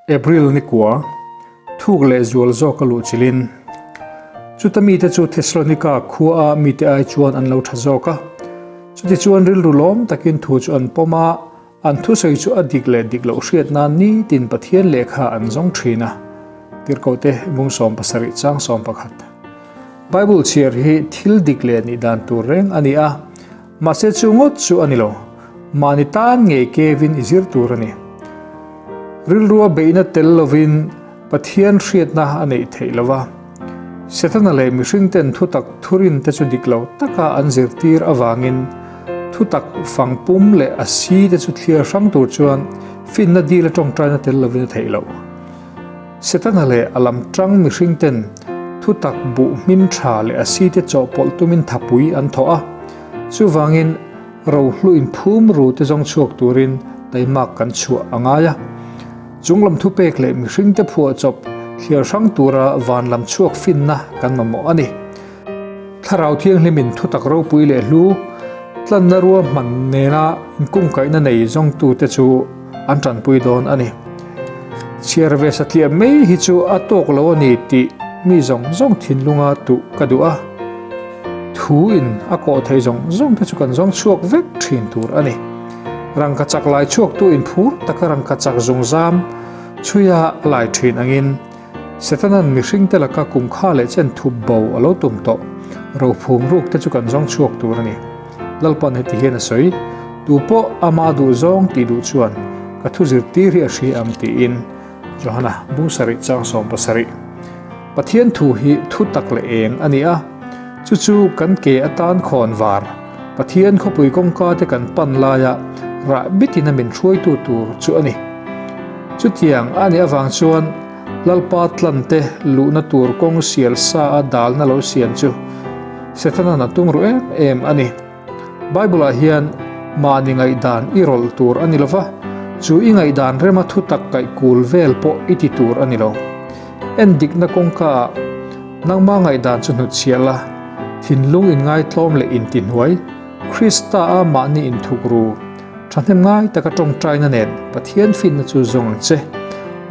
April ni kua, thuk leh zual zawk a luh chilhin. Chuta mite chu Thesalonika khua a mite ai chuan an lo tha zawk a. Chutichuan rilru lawm takin thu chu an pawm a, an thusawi chu a dik leh dik loh hriat nan nitin Pathian lehkha an zawng thin a. Tirhkohte bung 70 chang 11. Bible chhiar hi thil dik leh nih dan tur reng a ni a. Mahse chu ngawt chu a ni lo, mahni tan ngei kevin i zir tur a ni. Rilrua beihna tel lovin Pathian hriatna a neih theih lo va. Setana leh mihringten thutak thurin te chu dik lo taka an zirtir avangin thutak fangpum leh a si te chu thliar hrang tur chuan finna dil a tawngtaina tel lovin a theih loh. Setana leh a lam tang mihringten thutak buh hmin tha leh a site chawhpawlh tumin thapui an thawh a, chuvangin rohlu inphum ru te zawng chhuak turin taimak kan chhuah a ngai a. Chung lam thupek leh mihringte phuahchawp thliar hrang tura van lam chhuak finna kan mamawh a ni. Thlarau Thianghlimin thutak ropui leh hlu tlanna ruahman nena inkungkaihna nei zawngtute chu an tanpui dawn a ni. Chhiar ve satliah mai hi chu a tawk lo a ni tih mi zawng zawng thinlunga tuh ka duh a. Thu in a kawh theih zawng zawng te chu kan zawng chhuak vek thin tur a ni. Rangkachak lai chhuaktu in phur taka rangkachak zungzam chhuia a lai thin angin, Setana'n mihringte laka kum kha leh chen thup bo a lo tum tawh. Rophum ruk te chu kan zawng chhuak tur a ni. Lalpan heti hian a sawi, Tu pawh ama duh zawng tih duh chuan ka thu zirtir hi a hria ang tiin Johana bung sarih chang 70. Pathian thu hi thu tak leh eng a ni a, chu chu kan ke atan khawn var, Pathian khawpui kawngka te kan pan laia rah bitin a min hruaitu tur chu a ni. Chutiang a nih avang chuan Lalpa tlante luhna tur kawng sial sa a dalna lo siam chu Setana'n a tum ruh em em a ni. Bible-ah hian mahni ngaihdan i rawlh tur a ni lo va, chu i ngaihdan rema thutak kaih kul vel pawh i ti tur a ni lo. Endikna kawngkaah nangma ngaihdan chu hnutchhiah la, thinlung inngaitlawm leh intihnuai, Krista-a mahni inthukru, Thahnem ngai taka tawngtaina nen Pathian finna chu zawng ang che.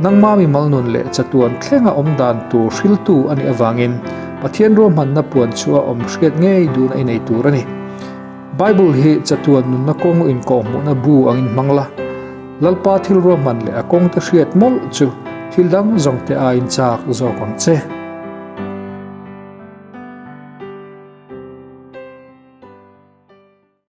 Nangma mimal nun leh chatuan thlenga awm dan tur hriltu a nih avangin Pathian ruahmanna puan chu a awm hriat ngei duhna i nei tur a ni. Bible hi chatuan nunna kawng inkawhhmuhna bu angin hmang la, Lalpa thil ruahman leh a kawngte hriat mawlh chu thil dang zawngte aiin chak zawk ang che.